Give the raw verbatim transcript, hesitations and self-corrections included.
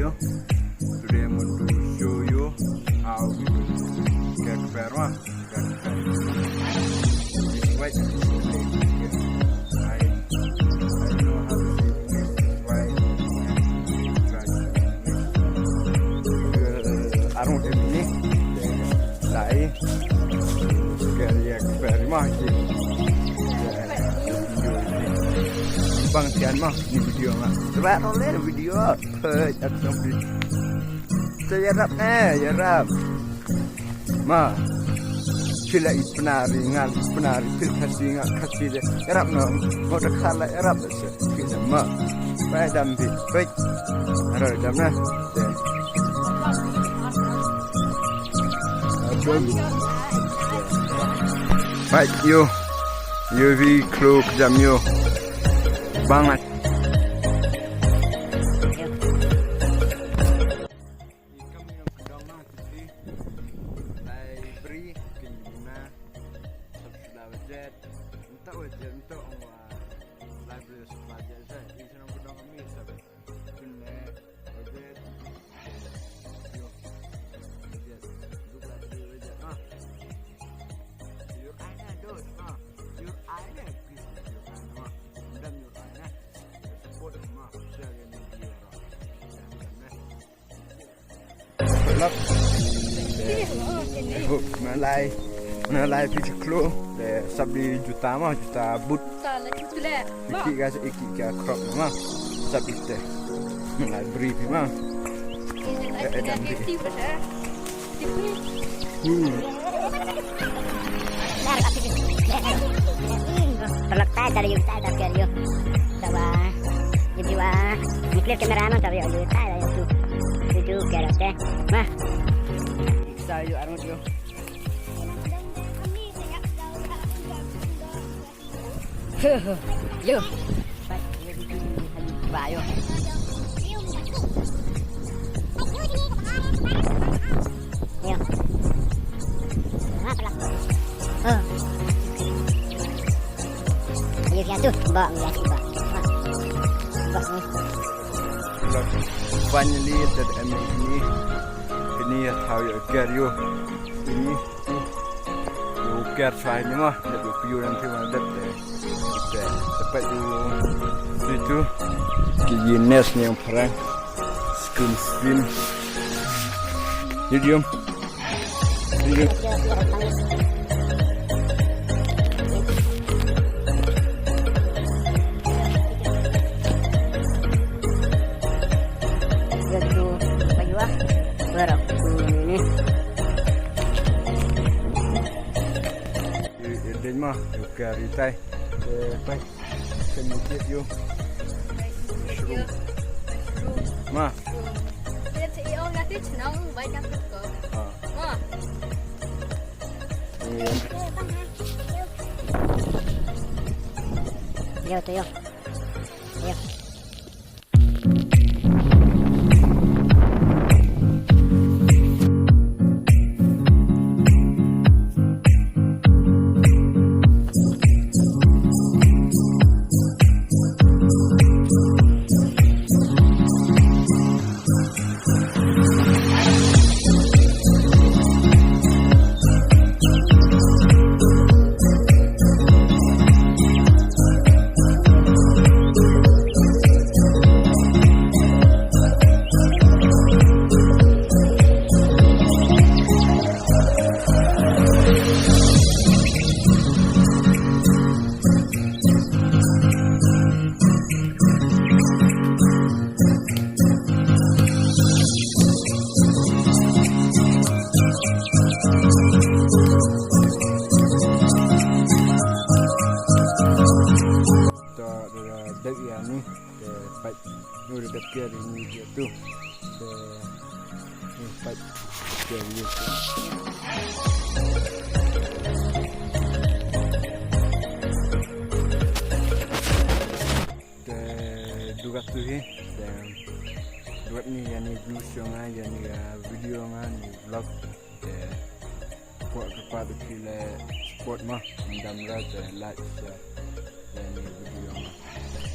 Today I'm going to show you how to get farmer. It's quite complicated. I, I don't know how to say this. That's why I try to do this. Uh, I don't admit that I get the experiment. Bang sian mah ni video mah. Sebab oleh video. Peit at song phi. Te ïarap ne, ïarap. Ma. Phi la i Pnar i nga i Pnar, phi Khasi nga Khasi de. Ïarap no. Mo da khala ïarap de se. Phi da ma. Peit dam phi. Peit. Aro dam na. Te. Adum. Peit ïoh. Ïoh phi klok jam ïoh. Bang at. Lap. Nalai. Nalai phi chiklo. Sab di juta ma, juta boot. Iki ka, iki ka crop ma. Sab di te. Nalai bri phi ma. Eh, eh, dan di. Hmm. Perlak tai tadi yuk tai tak yuk. Coba. Jadi wah. Ni clear kamera no tapi yuk tai yuk tu. Itu kira teh. Mah. Iksa yuk armut yuk. Yo. Ba yo. Yo. Ngap lah. Oh. Yo, ya tu. Ba, ya tu, ba. Ba. Finally, that M L A ni. Ini ya tahu ya, ker yo. Ini. Ïa u ker shwa hi ma, dep ïa u pïu dang phi ma dep te. Te, te peit u sweet tu. Ki yi nest ne ong phareng. Skin, skin. Medium. Medium. Ïa tu, peit ïa. Baru. Hmm, ni. Ïa, ïa dei ma, ïa u ker ïa tai. Eh, pai. Kan ïa kit ïa u. Mushroom. Ma. Ïa te ïa ong ïa te chnong bai ka kut ko. Ah. Ma. Ïa. Ïa te ïa. Ïa. To, da, da, da, ïa ni, te, peit, nu da dep ker ïa ni ïa tu. Te, ni peit, ker ïa tu. Te, dugat tu hi, te, dugat ni ïa ni views jong nga, ïa ni, uh, video nga, ni vlog. Te, kwah kyrpad ïa phi leh support ma, ym dam ra te like, share.